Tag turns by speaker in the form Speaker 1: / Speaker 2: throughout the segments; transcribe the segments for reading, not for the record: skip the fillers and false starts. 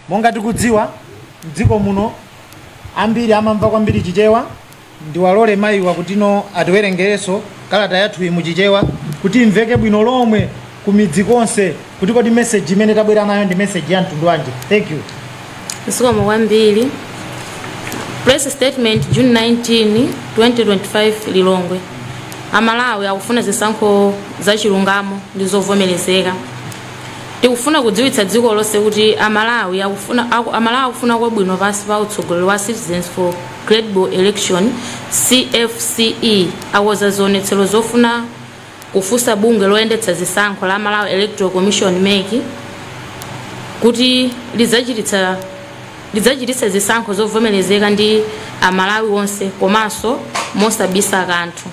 Speaker 1: Monga tikudziwa, mdziko muno ambiri amamva kwambiri Chichewa. Ndiwalole mayiwa kutino atiwerengerenso kalata yathu mu Chichewa kuti imveke bwino lomwe kumidzi konse, kuti kodi message imene tabwera nayo ndi message ya mtundu wanji. Thank you.
Speaker 2: Zikomo kwambiri. Press statement, June 19, 2025, Lilongwe. Amalawi akufuna zisankho zachilungamo ndi zovomerezeka. Tikufuna kudziwitsa dziko lonse kuti Amalawi akufuna kwabwino pansi pa utsogoleri wa Citizens for Credible Election, CFCE, akonza zionetsero zofuna kufunsa bungwe loyendetsa zisankho la Malawi Electoral Commission, MEC, kuti lidzachititsa zisankho zovomerezeka ndi Amalawi onse komanso mosabisa kanthu.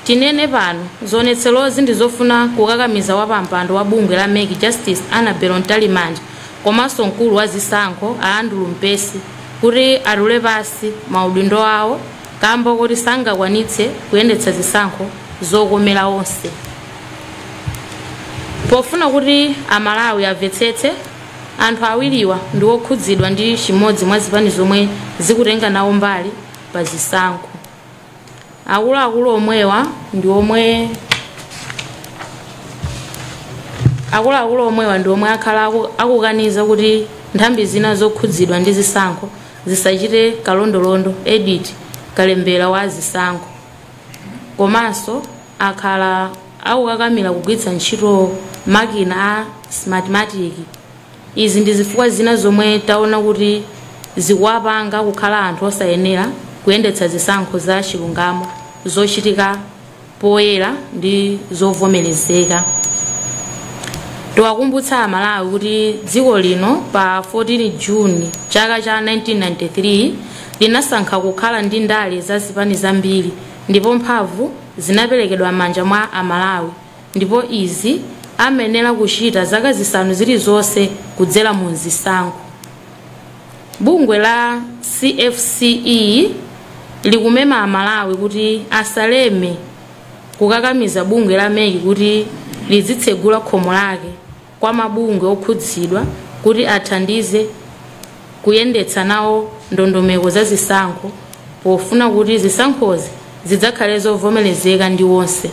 Speaker 2: Tinene pano, zionetserozi ndi zofuna kukakamiza wapampando wa bungwe la MEC, Justice Annabel Mtalimanja, komanso mkulu wa zisankho a Andrew Mpesi kuti atule pasi maudindo awo kamba kuti sangakwanitse kuyendetsa zisankho zokomera onse. Pofuna kuti Amalawi amvetsetse, anthu awiriwa ndi okhudzidwa ndi chimodzi mwa zipani zomwe zikutenga nawo mbali pa zisankho. Akuluakulu omwewa ndi omwe akhala akukaniza kuti nthambi zina zokhudzidwa ndi zisankho zisachite kalondolondo, audit, kalembera wa zisankho, komanso akhala akukakamira kugwiritsa ntchito makina a Smartmatic. Izi ndi zifukwa zina zomwe taona kuti zikuwapanga kukhala anthu osayenera kuyendetsa zisankho za chilungamo, zochitika poyera ndi zovomerezeka. Tiwakumbutsa Amalawi kuti dziko lino pa 14 Juni chaka cha 1993 linasankha kukhala ndi ndale za zipani zambiri, ndipo mphamvu zinaperekedwa m'manja mwa Amalawi, ndipo izi amayenera kuchita zaka 5 zilizonse kudzera mu zisankho. Bungwe la CFCE likumema Amalawi kuti asaleme kukakamiza bungwe la MEC kuti lizitsegula khomo lake kwa mabungwe okhudzidwa kuti athandize kuyendetsa nawo ndondomeko za zisankho, pofuna kuti zisankhozi zidzakhale zovomerezeka ndi wonse.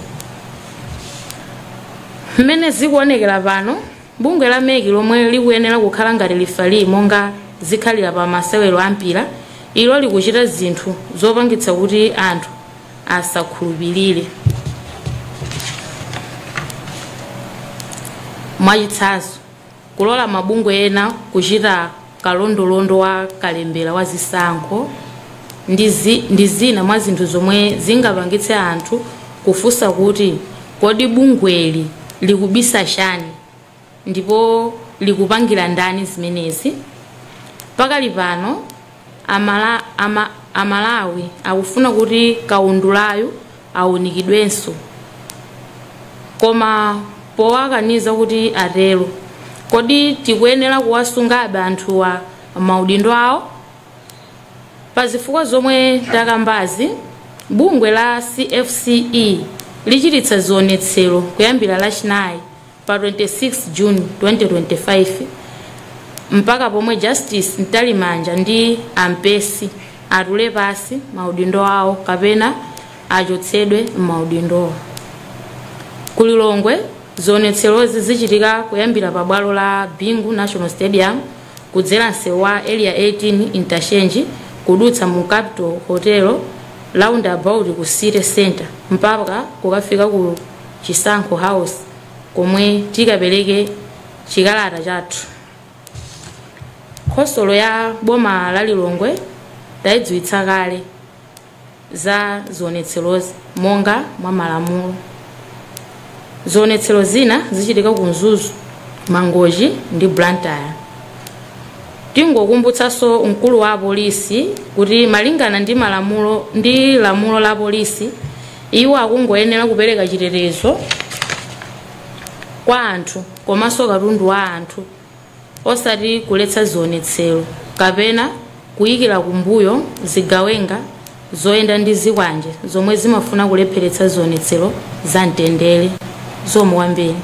Speaker 2: Mmene zikuonekera pano, bungwe la MEC lomwe likuyenera kukhala ngati referee monga zikhalira pa masewero ampira, ilo likuchita zinthu zopangitsa kuti anthu asakhulupirire. Mwachitsanzo, kulola mabungwe ena kuchita kalondolondo wa kalembera wa zisankho ndi zina mwa zinthu zomwe zingapangitse anthu kufunsa kuti kodi bungweli likubisa chani ndipo likupangira ndani zimenezi? Pakali pano Amalawi akufuna kuti kaundulayo awunikidwenso, koma powakaniza kuti atero, kodi tikuyenera kuwasungabe anthuwa maudindo awo? Pa zifukwa zomwe takambazi, bungwe la CFCE lichititsa zionetsero kuyambira Lachinayi pa 26 June 2025 mpaka pomwe Justice Mtalimanja ndi Ampesi atule pasi maudindo awo kapena achotsedwe m'maudindowo. Ku Lilongwe, zionetserozi zichitika kuyambira pa bwalo la Bingu National Stadium, kudzera msewu wa Area 18 Interchange, kudutsa mu Capital Hotel, roundabout ku City Center, mpaka kukafika ku Chisankho House komwe tikapereke chikalata chathu. Khonsolo ya boma la Lilongwe tayidziwitsa kale za zionetserozi monga mwa malamulo. Zionetsero zina zichitika ku Mzuzu, Mangochi ndi Blantyre. Tingokumbutsanso mkulu wa apolisi kuti malingana ndi malamulo ndi lamulo la polisi, iwo akungoyenera kupereka chitetezo kwa anthu komanso katundu wa anthu, osati kuletsa zionetsero kapena kuyikira kumbuyo zigawenga zoyenda ndi zikwanje zomwe zimafuna kulepheretsa zionetsero za mtendere. Zikomo kwambiri.